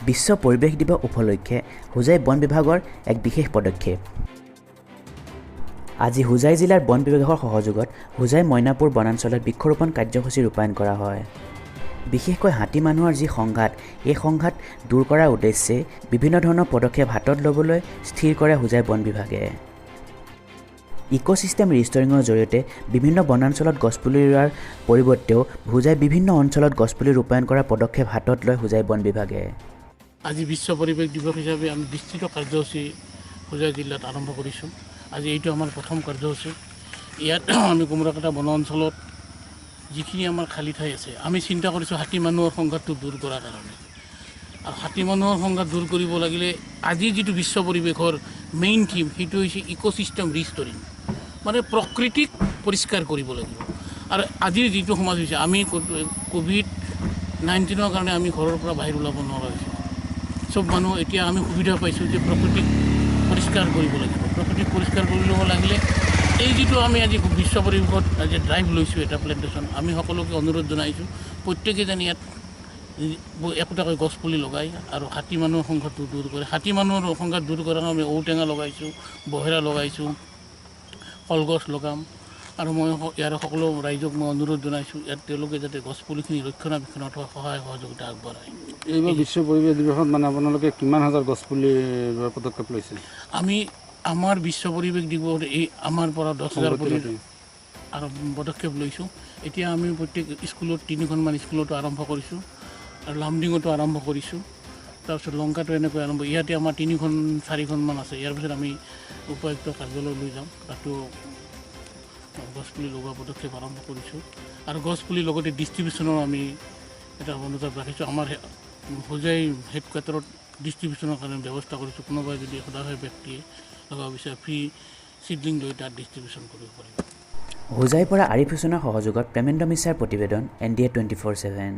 বিশ্ব পৰিৱেশ দিৱস উপলক্ষে হোজাই বন বিভাগৰ এক বিশেষ পদক্ষেপ। আজি হোজাই জিলাৰ বন বিভাগৰ সহযোগত হোজাই মইনাপুৰ বনাঞ্চলত বৃক্ষৰোপণ কাৰ্যসূচী ৰূপায়ণ কৰা হয়। বিশেষকৈ হাতী মানুহৰ যি সংঘাত, এই সংঘাত দূৰ কৰাৰ উদ্দেশ্যে বিভিন্ন ধৰণৰ পদক্ষেপ হাতত ল'বলৈ স্থিৰ কৰে হোজাই বন বিভাগে। ইক'ছিষ্টেম ৰিষ্টৰিঙৰ জৰিয়তে বিভিন্ন বনাঞ্চলত গছপুলি ৰোৱাৰ পৰিৱৰ্তেও হোজাই বিভিন্ন অঞ্চলত গছপুলি ৰূপায়ণ কৰাৰ পদক্ষেপ হাতত লয় হোজাই বন বিভাগে। আজি বিশ্ব পৰিৱেশ দিৱস হিচাপে আমি বিস্তৃত কাৰ্যসূচী হোজাই জিলাত আৰম্ভ কৰিছোঁ। আজি এইটো আমাৰ প্ৰথম কাৰ্যসূচী। ইয়াত আমি কোমোৰাকাটা বন অঞ্চলত যিখিনি আমাৰ খালী ঠাই আছে, আমি চিন্তা কৰিছোঁ হাতী মানুহৰ সংঘাতটো দূৰ কৰাৰ কাৰণে। আৰু হাতী মানুহৰ সংঘাত দূৰ কৰিব লাগিলে আজি যিটো বিশ্ব পৰিৱেশৰ মেইন থিম, সেইটো হৈছে ইক'ছিষ্টেম ৰিষ্টৰিং, মানে প্ৰকৃতিক পৰিষ্কাৰ কৰিব লাগিব। আৰু আজিৰ যিটো সমাজ হৈছে, আমি ক'ভিড-19ৰ কাৰণে আমি ঘৰৰ পৰা বাহিৰ ওলাব নোৱাৰা হৈছোঁ চব মানুহ। এতিয়া আমি সুবিধা পাইছোঁ যে প্ৰকৃতিক পৰিষ্কাৰ কৰিব লাগিব। প্ৰকৃতিক পৰিষ্কাৰ কৰি ল'ব লাগিলে এই যিটো আমি আজি বিশ্ব পৰিৱেশত আজি ড্ৰাইভ লৈছোঁ এটা প্লেণ্টেশ্যন, আমি সকলোকে অনুৰোধ জনাইছোঁ, প্ৰত্যেকে যেন ইয়াত একোটাকৈ গছপুলি লগায় আৰু হাতী মানুহৰ সংঘাতটো দূৰ কৰে। হাতী মানুহৰ সংঘাত দূৰ কৰাৰ কাৰণে আমি ঔটেঙা লগাইছোঁ, বহেৰা লগাইছোঁ, কলগছ লগাম। আৰু মই ইয়াৰ সকলো ৰাইজক মই অনুৰোধ জনাইছোঁ, ইয়াত তেওঁলোকে যাতে গছপুলিখিনি ৰক্ষণাবেক্ষণত সহায় সহযোগিতা আগবঢ়ায়। এইবাৰ বিশ্ব পৰিৱেশ দিৱসত মানে আপোনালোকে কিমান হাজাৰ গছপুলি ৰোৱাৰ পদক্ষেপ লৈছে? আমি আমাৰ বিশ্ব পৰিৱেশ দিৱসত এই আমাৰ পৰা 10,000 পুলি আৰু পদক্ষেপ লৈছোঁ। এতিয়া আমি প্ৰত্যেক স্কুলত, তিনিখনমান স্কুলতো আৰম্ভ কৰিছোঁ আৰু লামডিঙতো আৰম্ভ কৰিছোঁ। তাৰপিছত লংকাটো এনেকৈ আৰম্ভ, ইয়াতে আমাৰ তিনিখন চাৰিখনমান আছে। ইয়াৰ পিছত আমি উপায়ুক্ত কাৰ্যালয় লৈ যাম, তাতো গছপুলি লগোৱা পদক্ষেপ আৰম্ভ কৰিছোঁ। আৰু গছপুলি লগতে ডিষ্ট্ৰিবিউশ্যনৰ আমি এটা অনুৰোধ ৰাখিছোঁ। আমাৰ হোজাই হেডকোৱাৰ্টাৰত ডিষ্ট্ৰিবিউশ্যনৰ কাৰণে ব্যৱস্থা কৰিছোঁ। কোনোবাই যদি সদাশয় ব্যক্তিয়ে লগাব বিচাৰে, ফ্ৰী চিডলিং লৈ তাত ডিষ্ট্ৰিবিউশ্যন কৰিব পাৰিব। হোজাইৰ পৰা আৰিফ হুছেইনৰ সহযোগত প্ৰেমেন্দ্ৰ মিশ্ৰাৰ প্ৰতিবেদন, এনডিএ 24/7।